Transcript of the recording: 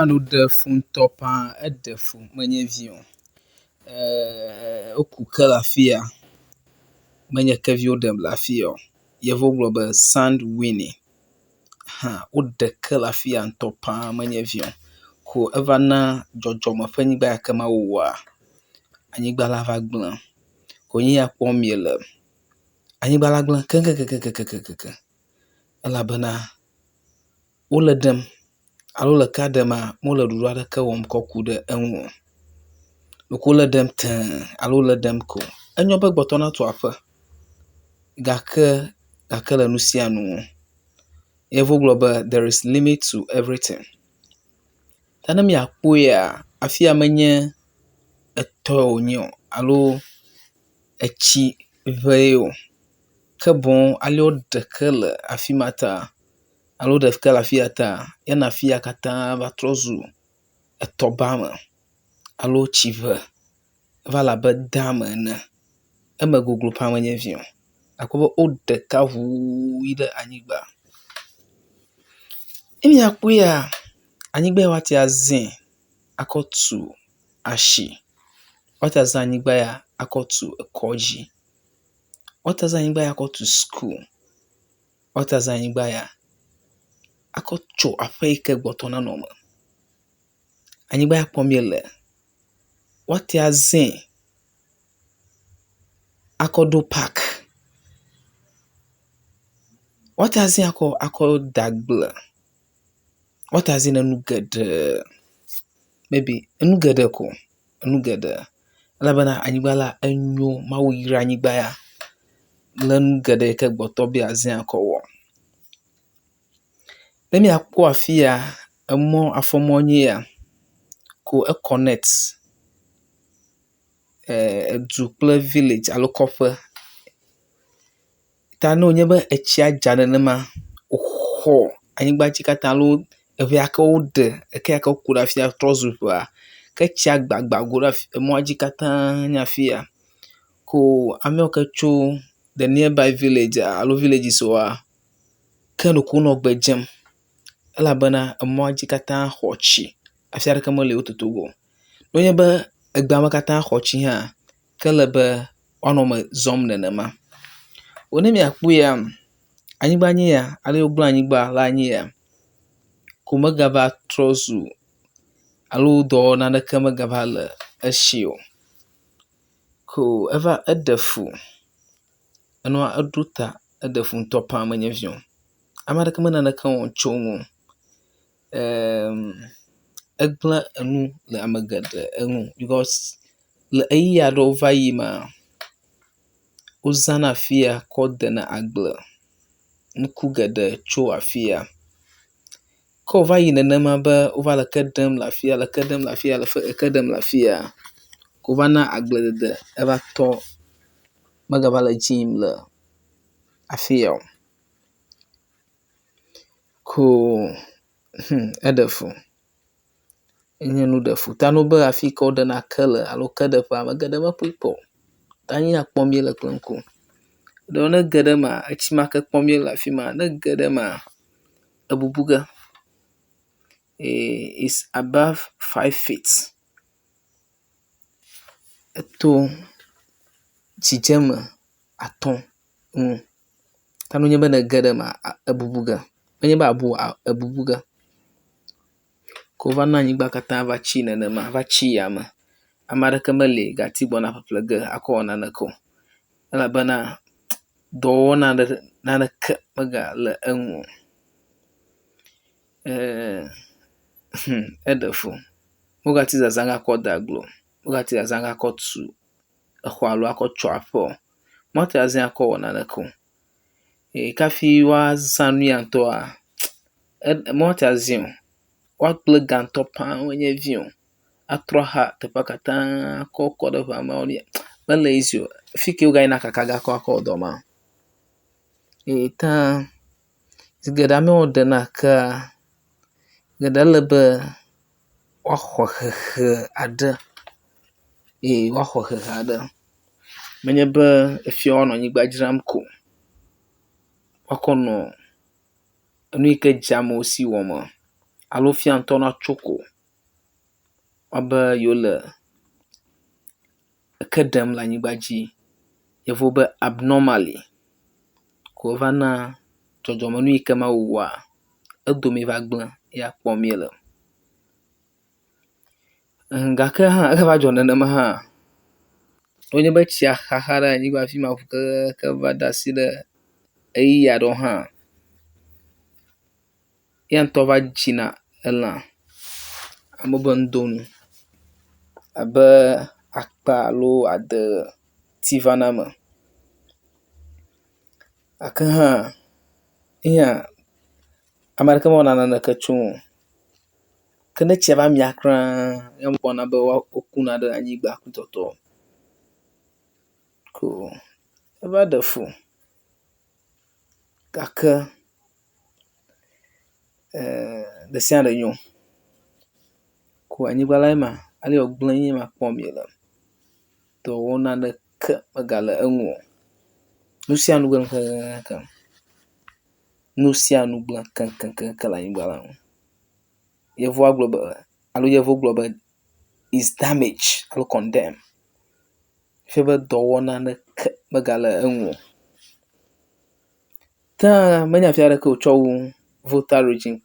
Nu ɖe fu ŋutɔ paa, eɖe fu menye vi o. Woku ke le afi ya, menye kevi woɖe le afi ya o. Yevuwo gblɔ be sand winning. Hã woɖe ke le afi ya ŋutɔ paa menye vi o. Ko eva na dzɔdzɔme ƒe anyigba ya ke Mawu wɔa, anyigba la va gblẽ. Ko nu ya kpɔm miele, anyigba la gblẽ keŋkeŋkeŋkeŋkeŋ elabena wole ɖem alo le kea ɖema, wole ɖoɖo aɖeke wɔm kɔ ku ɖe eŋu o. Ɖeko wole ɖem tẽe alo wole ɖem ko. Enyo be gbetɔ natu aƒe gake gake le nu sia nu ŋu. Yevuwo gblɔ be there is limit to everything. Ke ne míakpɔea, afi ya menye etɔe wònye o alo etsi ŋe ye o ke boŋ ale woɖe ke le afi ma ta alo woɖe ke le afi ya ta ena afi ya katã va trɔ zu etɔ ba me alo tsi ŋe eva le abe dam ene. Eme goglo paa menye vi o. Akpɔ be woɖe kea ŋuu yi ɖe anyigba. Ne míakpɔea, anyigba ya woate azãe akɔ tu asi, woate azã anyigba ya akɔ tu kɔdzi, woate azã anyigba ya akɔ tu suku, woate azã anyigba ya akɔ tso aƒe yi ke gbɔtɔ nanɔ eme. Anyigba ya kpɔm míele, woate azãe akɔ ɖo park, woate azãe akɔ de agble, woate azãe ne nu geɖee, maybe enu geɖe ko, enu geɖe elabena anyigba la enyo, Mawu yra anyigba ya le nu geɖe yi ke gbetɔ be yeazãe akɔ wɔ. Ne míakpɔ afi ya, emɔ afɔmɔ nye ya ko e connect edu kple village alo kɔƒe. Ta ne wònye be etsia dza nenema wòxɔ anyigba dzi katã alo eŋe ya ke woɖe, eke ya ke woku ɖe afi ya trɔ zu ŋea, ke tsia gbagba go ɖe emɔa dzi katã nye afi ya. Ko ame yiwo ke tso the nearby village alo villages woa, ke ɖeko wonɔ gbe dzem elabena emɔa dzi katã xɔ tsi, afi aɖeke meli wototo go o. Nenye be egbea me katã xɔ tsi hã, ke ele be woanɔ eme zɔm nenema. Wo ne miakpɔea, anyigba nye ya, ale yi wogblẽ anyigba la nye ya ko megava trɔ zu alo dɔwɔna aɖeke megava le esi o. Ko eva eɖe fu, enua eɖo ta, eɖe fu ŋutɔ paa menye vi o. Ame aɖeke me naneke wɔm tso eŋu o. Egblẽ enu le ame geɖe ŋu because le ʋeyiʋi aɖewo va yi mea, wozãna afi ya kɔ dena agble, nuku geɖe tso afi ya. Ke wòva yi nenema be wova le ke ɖem le afi ya le ke ɖem le afi ya le ke ɖem le afi ya, ko va na agbledede eva tɔ, megava le edzi yim le afi ya o. Ko eɖe fu, enye nu ɖefu ta ne wobe afi yi ke woɖena ke le alo keɖeƒea, ame geɖe mekpɔe kpɔ o. Ta nu ya kpɔm míele kple ŋku. Ɖewo ne ege ɖe emea, etsi ma ke kpɔm míele afi ma, ne ege ɖe emea, ebubu ge. Is above 5 feet. Eto dzidzeme 5 ŋu. Ta nenye be nege ɖe emea, ebubu ge. Menye be abu o, ebubu ge. Ko va na anyigba katã va tsi nenema, va tsi yame. Ame aɖeke meli gati gbɔna ƒeƒle ge akɔ wɔ naneke o elabena dɔwɔna naneke megale eŋu o. Eɖe fu. Wogate zazã ge akɔ de agble o, wogate zazã ge akɔ tu exɔ alo akɔ tso aƒe o. Womate azãe akɔ wɔ naneke o. Kafi woazã nu ya ŋutɔa, womate azãe o. Woagblẽ ga ŋutɔ paa menye vi o. Atrɔ axa teƒea katã akɔ kɔ ɖe ŋea me mele easy o. Fi ke wogayina kaka ge akɔ wɔ dɔ ma? Eyi ta zi geɖe amewo ɖena kea, geɖe ele be woaxɔ hehe aɖe eye woaxɔ hehe aɖe. Menye be efia woanɔ anyigba dzram ko woakɔ nɔ enu yi ke dze amewo si wɔm alo fia ŋutɔ natso ko. Woabe yewo le eke ɖem le anyigba dzi. Yevuwo be abnormally ko eva na dzɔdzɔmenu yi ke Mawu wɔa edomi va gble ya kpɔm míele. Gake hã eva dzɔ nenema hã wonye be tsia xaxa ɖe anyigba afi ma kekeake va de asi ɖe ʋeyiʋi aɖewo hã ya ŋutɔ va dzina elã amewo be nudonu abe akpa alo ade ti vana eme. Gake hã eya ame aɖeke mewɔna naneke tso ŋu o. Ke ne tsia va mia kura ye wokpɔna be wokuna ɖe anyigba tɔtɔ ko eva ɖe fu gake ɖe sia ɖe nyo ko anyigba lae ma ale wogble ye ma kpɔm miele. Dɔwɔnu aɖeke megale eŋu o. Nu sia nu gble keŋkeŋkeŋ. Nu sia nu gble keŋkeŋkeŋ le anyigba la ŋu. Yevua gblɔ be alo yevuwo gblɔ be is damage alo condemn. Efia be dɔwɔnu aɖeke megale eŋu o. Ke menye afi aɖeke o tsɔ wu Volta region.